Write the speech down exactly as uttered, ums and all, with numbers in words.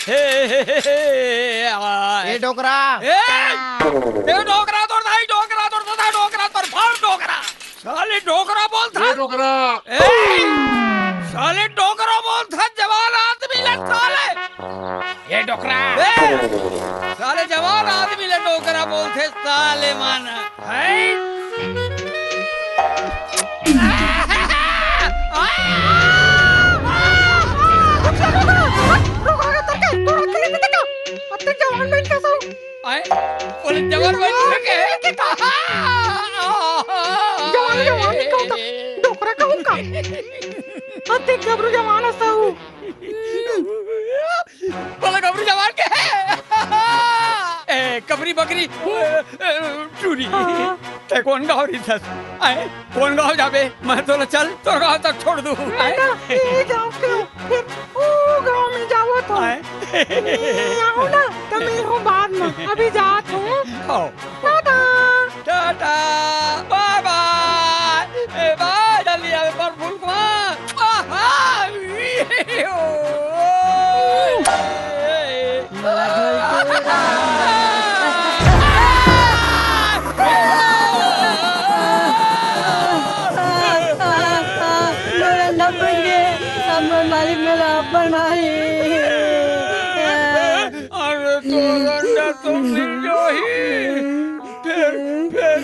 हे, हे, हे, हे, आ। ए डोकरा। ए, ए डोकरा तोर दाई, डोकरा तोर दादा, डोकरा तोर बाप, डोकरा। साले डोकरा बोलथस। ए डोकरा। ए, साले डोकरा बोलथस, जवान आदमी ल साले। ए डोकरा। ए, साले जवान आदमी ल डोकरा बोलथे साले मन। हैं? आए, बोले जवान बन चुके हैं। जवान, जवान नहीं कहूँ तो डोकरा कहूँ का? अते गबरू जवान हस। बोला गबरू जवान के। ए, कबरी बकरी, ए, ए, टूरी। हाँ। तैं कोन गाँव रहिथस? आए, कोन गाँव जाबे? मैं तोला चल, तोर गाँव तक छोड़ दूँ। मैं ना, ये गाँव के, फिर वो गाँव में जावत हूँ। आए। ये आओ ना, तो मिलहूँ बाद में। अभी जात हूँ। आओ। टाटा। टाटा। बाय बाय। ए बाय, जल्दी आवे पर फूल कुमार। आहा, ई, ओ, ए, ए। मोला न पूछे, अब मोर मालिक मोला अपन मारी। अरे तो अंडा तो मिल जाही। फिर, फिर